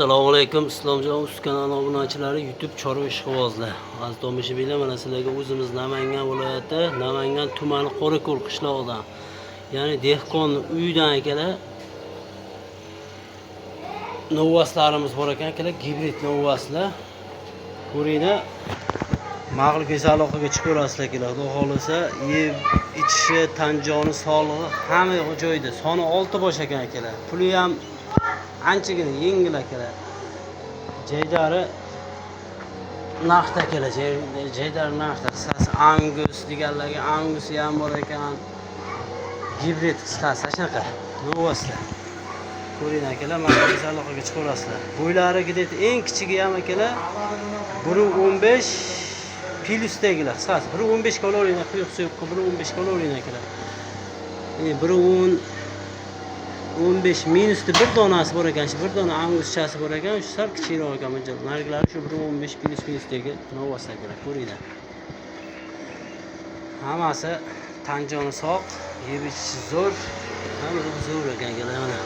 Assalomu alaykum Islomjon uz kanali obunachilari, YouTube chorva ishqibozlar. Aziz tomoshabinlar, mana sizlarga o'zimiz Namangan viloyati, Namangan tumani Qorako'l qishlog'idan, ya'ni dehqon uyidan akalar novvaslarimiz bor ekan akalar, gibrid novvaslar. Ko'ringlar, mag'lubiyat aloqaga chiqaverasizlar akalar. Xudo xohlasa, yeb ichishi, tan joni sog'lig'i hamma joyida. Soni 6 bosh ekan akalar. Puli ham anchagina yengil akalar. Jaydari narxda akalar, jaydari narxda. Qisqasi Angus deganlarga Angusi ham bor ekan. Gibrid qisqasi shunaqa. Novvaslar. Ko'ring akalar, mag'lubiyat aloqaga chiqaverasizlar. Bo'ylari где-то eng kichigi ham akalar 1.15 plyusdagilar, qisqasi 1.15 ga olaveringlar, quyuq suyuq 1.15 ga olaveringlar akalar. 1.10 15 minusda bir donasi bor ekan, shu bir dona anguschasi bor ekan, shu sal kichikroq ekan buncha. Narxlari shu 1.15 plyus minusdagi novvaslar akalar, ko'ringlar. Hammasi tan joni sog', yeb ichishi zo'r, hammasi zo'r ekan akalar mana.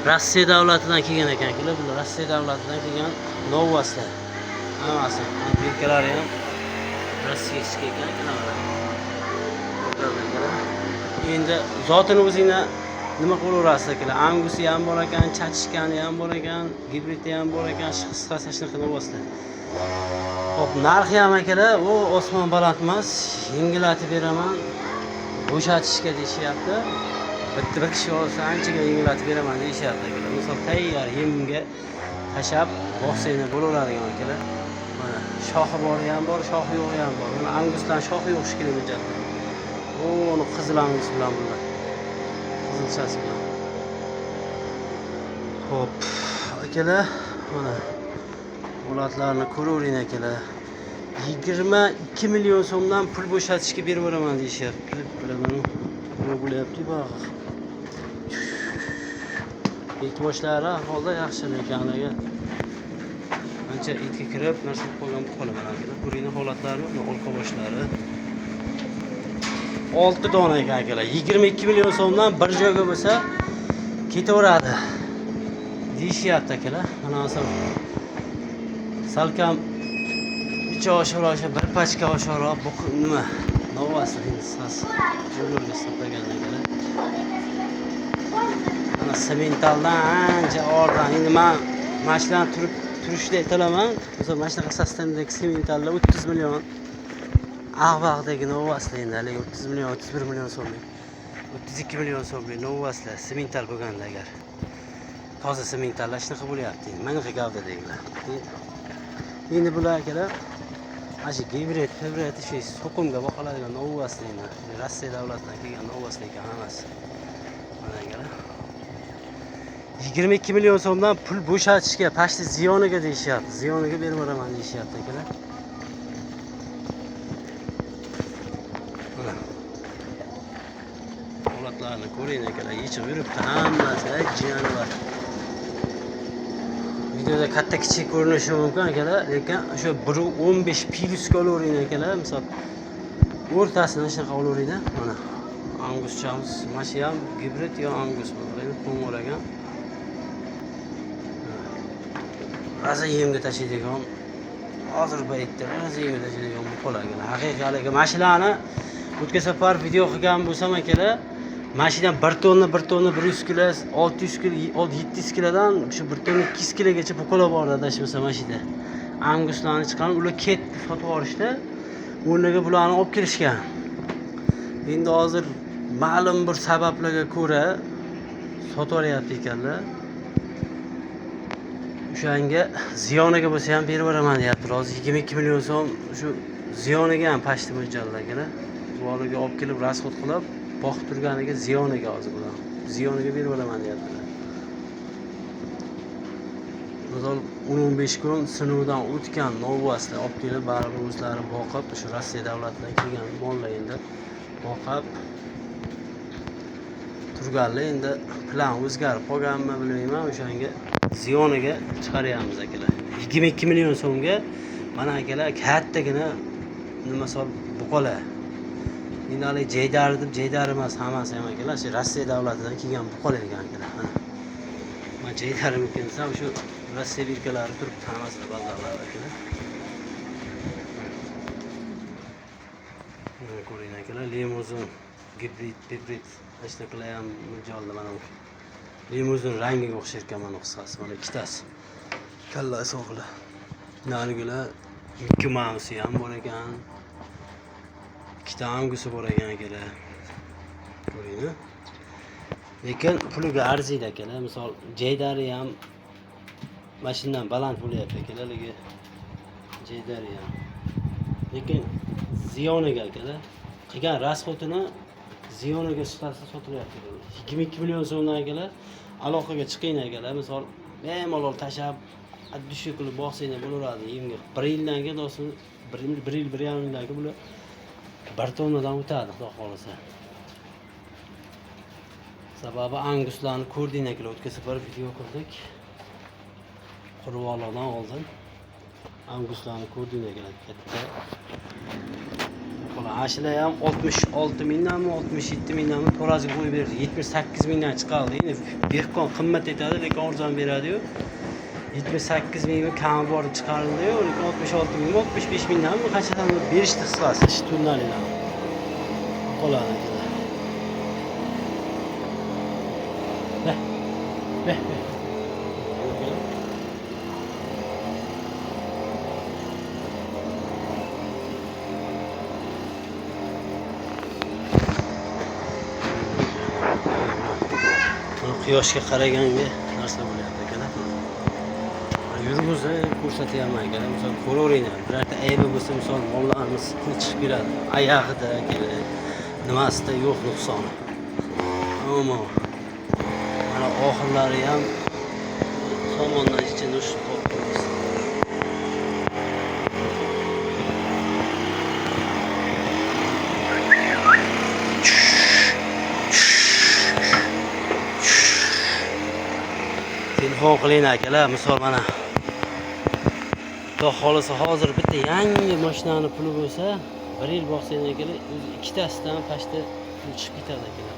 Rossiya davlatidan kelgan ekan akalar, bular Rossiya davlatidan kelgan novvaslar. Hammasi, belkalari ham российский ekan akalar mana. Akalar. Endi zotini o'zinglar nima qilaverasiz akalar? Angusi ham bor ekan, chachishkani ham bor ekan, gibridi ham bor ekan, qisqasi shunaqa novvaslar. Xo'p, narxi ham akalar, u osmon baland emas, yengillatib beraman. Bo'shatishga deyishyapti. Bitta bir kishi olsa anchagina yengillatib beraman deyishyapti akalar. Misol tayyor yemga tashlab boqsanglar bo'laveradigan akalar. Mana shoxi bori ham bor, shoxi yo'g'i ham bor. Mana angusdan shoxi yo'q shekilli bu joyda. Uni qizil angus bilan bular. Qizilchasi bilan. Xo'p, akalar, mana holatlarni ko'ravering akalar. 22 million so'mdan pul bo'shatishga berib yuboraman deyishyapti. Bilaman, nima bo'lyapti bag'i. Bekboshlari ahvolda yaxshi, lekin haligi ancha etga kirib narsa qilib qo'ygan bu qo'li mana akalar. Ko'ringlar holatlarini, mana orqa boshlari. 6 dona ekan akalar. 22 million so'mdan bir joyga bo'lsa ketaveradi deyishyapti akalar. Mana salkam uch oshiroq, bir pachka oshiroq bu nima novvasi endi qisqasi yo'lga hisoblagan akalar. Mana sementaldan ancha ordan. Endi man mana shularni turib turishda aytolaman. Misol mana shunaqa sostavdagi sementallar 30 million ag'bag'dagi novvaslar endi haligi 30 million, 31 million so'mlik, 32 million so'mlik novvaslar semental bo'lganda agar. Toza sementallar shunaqa bo'lyapti endi. Mana bunaqa gavdadagilar. Endi bular akalar mana shu gibrid, hibrid shu so'qimga boqiladigan novvaslar endi. Rossiya davlatidan kelgan novvaslar ekan hammasi. Mana akalar. 22 million so'mdan pul bo'shatishga, pashti ziyoniga deyishyapti. Ziyoniga berib yuboraman deyishyapti akalar. Mana. Holatlarni ko'ring akalar, yechib yuribdi hammasi, jiyani. Videoda katta kichik ko'rinishi mumkin akalar, lekin o'sha 1.15 plyusga olavering akalar, misol o'rtasini shunaqa olaveringlar. Mana anguschamiz, mana shu ham gibrid yo angus bo'ladi, qo'ng'ir ekan. Rosa yemga tashlaydigan hozir paytda rosa yemga tashlaydigan bu qo'l akalar. Haqiqiy haligi mana shularni o'tgan safar video qilgan bo'lsam akalar, mana shudan 1 tonna, 1 tonna 100 kilo, 600 kilo, 700 kilodan shu 1 tonna 200 kilogacha buqalar bor adashmasam mana shu yerda. Anguslarni chiqarib, ular ketdi, sotib yuborishdi. O'rniga bularni olib kelishgan. Endi hozir ma'lum bir sabablarga ko'ra sotib yuboryapti ekanlar. O'shanga ziyoniga bo'lsa ham berib yuboraman deyapti. Hozir 22 million so'm shu ziyoniga ham pashti mo'ljallar akalar. Bolaga olib kelib rasxod qilib boqib turganiga ziyoniga hozir bular. Ziyoniga berib yuboraman deyaptilar. Misol 10-15 kun sinovdan o'tgan novvaslar olib kelib baribir o'zlari boqib, shu Rossiya davlatidan kelgan mollar endi boqib turganlar endi plan o'zgarib qolganmi bilmayman, o'shanga ziyoniga chiqaryapmiz akalar. 22 million so'mga mana akalar kattagina nima sol buqalar. Endi haligi jaydari deb jaydari emas, hammasi ham akalar shu Rossiya davlatidan kelgan buqalar ekan akalar. Mana. Man jaydarimikin desam shu Bular sevirkalari turibdi hammasida baldaqlar akalar. Mana ko'ring akalar, limuzin, gibrid, gibrid, shunaqa ham mijozni mana bu. Limuzin rangiga o'xshar ekan mana qisqasi, mana ikkitasi. Kallasi o'g'li. Narigilar Mickey Mouse ham bor ekan. Ikkita angusi bor ekan akalar. Ko'ringlar. Lekin puliga arziydi akalar. Misol Jaydari ham mana shundan baland bo'lyapti akalar, lekin Jaydari ham. Lekin ziyoniga akalar, qilgan rasxodini ziyoniga sifatida sotilyapti. 22 million so'mdan akalar, aloqaga chiqing akalar. Misol bemalol tashlab dushi qilib boqsanglar bo'laveradi. Yemga 1 yildan keyin do'stim, 1 yil, 1,5 yildan keyin bular 1 tonnadan o'tadi, xudo xolasa. Sababi anguslarni ko'rding akalar, o'tgan safar video qildik. Qurvoloqdan oldin anguslarni ko'rding akalar, katta. Ashlar ham 66 mingdanmi, 67 mingdanmi taroziga qo'yib berdi. 78 mingdan chiqardi. Endi dehqon qimmat aytadi, lekin arzon beradi-yu. 78 mingmi kami bor chiqarildi-yu, lekin 66 mingmi, 65 mingdanmi qanchadan berishdi qisqasi, ish turnalidan. Qoladi akalar. Beh. Beh, beh. Quyoshga qaraganga narsa bo'lyapti akalar. Yurg'izib ko'rsatyapman akalar. Misol ko'raveringlar. Birorta aybi bo'lsa, misol mollarimiz chiqib keladi. Oyog'ida akalar, nimasida yo'q nuqsoni. Ammo mana oxirlari ham somondan ichini ushib qolib. Telefon qiling akalar, misol mana xudo xolasa hozir bitta yangi mashinani puli bo'lsa, 1 yil boqsangiz akalar, o'zi ikkitasidan pastda pul chiqib ketadi akalar.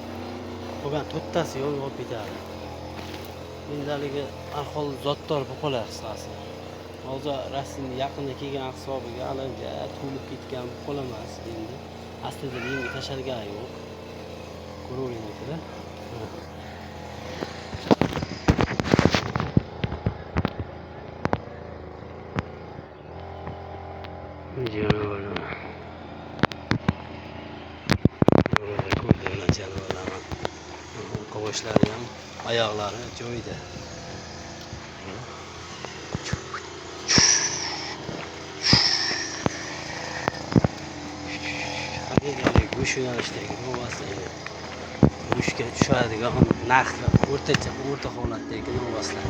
Qolgan to'rttasi yo'q bo'lib ketadi. Endaligi har zotdor bo'lib qoladi qisqasi. Hozir rasmni yaqinda kelgan hisobiga hali to'lib ketgan bo'lib qolamas endi. Aslida menga tashalgani yo'q. Ko'ravering akalar. Qovoshlari ham, oyoqlari joyida. Go'sht yo'nalishdagi novvoslar. Go'shtga tushadigan narxlar o'rtacha, o'rta holatdagi novvoslar.